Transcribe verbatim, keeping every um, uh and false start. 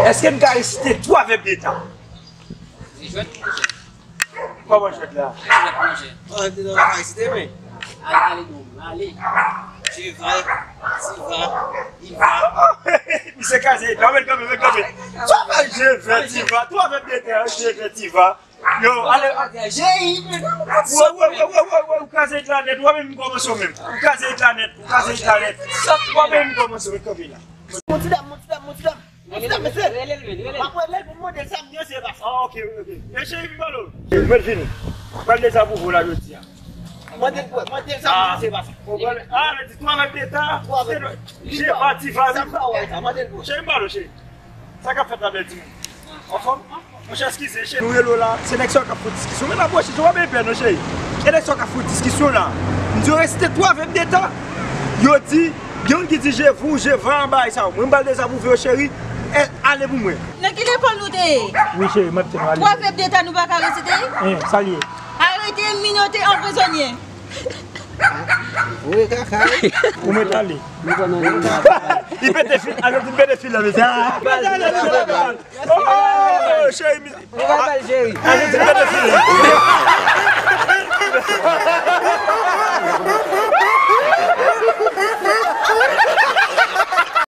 Èske n ka resite twa vèb deta? Se jwèt, monchè. Kòman jwèt la? Se jwèt, monchè. An, te nan pa resite, men. Ale, ale, non, ale. Je vais, tu vas, il va. Misye kaze, kanpe, kanpe, kanpe. Twa vèb, je vais, tu vas. Twa vèb deta, je vais, tu vas. Yo, ale. Wè, wè, wè, ou kaze it la nèt, ou pa menm kòmanse ou menm. Ou kaze it la nèt, ou kaze it la nèt. Ou pa menm kòmanse ou kanpe la. Mon ti dam, mon ti dam, mon ti dam. Mon ti dam, mesye. Rele l, rele l. M ap rele l pou m mande l sa m gen se pa sa. Ah, ok, ok, ok. E cheri, vin pale w. Mwen vini. Pral dezapwouve w la jodi a. Mande l, mande l sa m gen se pa sa. Ah, men di twa vèb deta. Twa vèb. Je vais, tu vas. Sa m pa wè sa, mande l pou. Cheri, m pale w, cheri. Sa k ap fèt la, bèl timoun? Anfòm? Monchè, eskize, cheri. Nou rele w la, se nèg sa yo k ap fè diskisyon. Men la, bro, cheri, w ap pè non, cheri. E nèg sa yo k ap fè diskisyon la. M di yo resite twa vèb deta. Yo di, gen youn ki di je vous, je vas, bagay sa yo. Mwen, m pral dezapwouve yo, cheri. E, ale pou mwen. Nan ki lekòl nou te ye? Wi, cheri, m ap tann ou, ale. Twa vèb deta nou pa ka resite? Hein, sa l ye? Arete, minote, anprizonye. Voye kaka, wi. Ou mèt ale. Nou pran nan li. Li pete fil, ale, li pete fil la, mesye. Oh, cheri, mi- Nou va bal, cheri. Ale, li pete fil.